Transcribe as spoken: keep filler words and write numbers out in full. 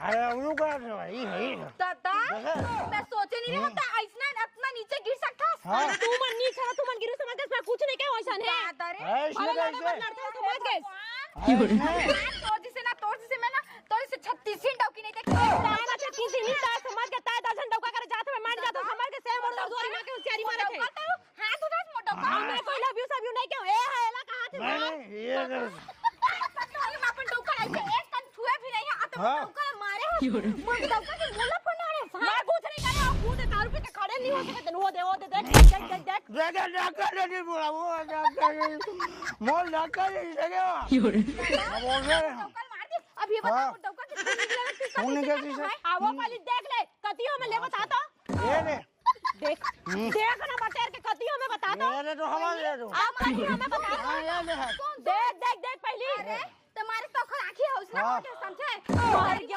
अरे, उनु का तो भाई है। दादा, देखा? मैं सोचे नहीं रहा था, ऐसना अपना नीचे गिर सकता। हाँ। तू मन नीचे रहा, तू मन गिरू समझ के, इसमें कुछ नहीं कहे वैसा है। दादा रे। है, इसमें भगवान, कैसे? भगवान, लड़ता है, समझ गए। है, इसमें। तोर जिसे ना, तोर जिसे मैं ना, तोर जिसे छत्तीस ही डौकी नहीं देखी। ताय ना छत्तीस ही, ताय समझ के, ताय दर्जन डौका करे जात में मान जात, समझ के, से मोर जोरी मार के होशियारी मारे थे। हाथ उठा, मोटा हाँ। हमने कोई love you, सब you नहीं क्यों? ए, है, एला कहाँ थे? नहीं, नहीं, ये अगर तोरे बाप ने डौका लाई थे, एक कन छुए भी नहीं है, आ तो हाँ। डौका मारे हो। मोर डौका के मुल्ला फोन आ रहे, मैं कुछ नहीं करे, आप खुद दारू पी के खड़े नहीं हो सकते, वो दे, वो दे, देख, देख, देख, देख, देख। दे, दे, डॉक्टर ने नहीं बोला, वो डॉक्टर ने, वो डॉक्टर ने नहीं देखे। अब बोल रहे हैं। डौका मार दी। अब ये बता, हाँ। वो डौका किसको निकला है, किसका खून निकला निकल है? हाँ, वो वाली देख ले, कतियों में ले बता तो। ये ले। देख, हम्म। देख ना बटेर के कतियों में बता तो। ये ले तो हमारे ले दो। आप कतियों में बता तो। हाँ, ये ले है। देख, देख, देख पहली। अरे, तुम्हारे तो खराखी है, उसने हाँ। बोल के समझे? मर गया।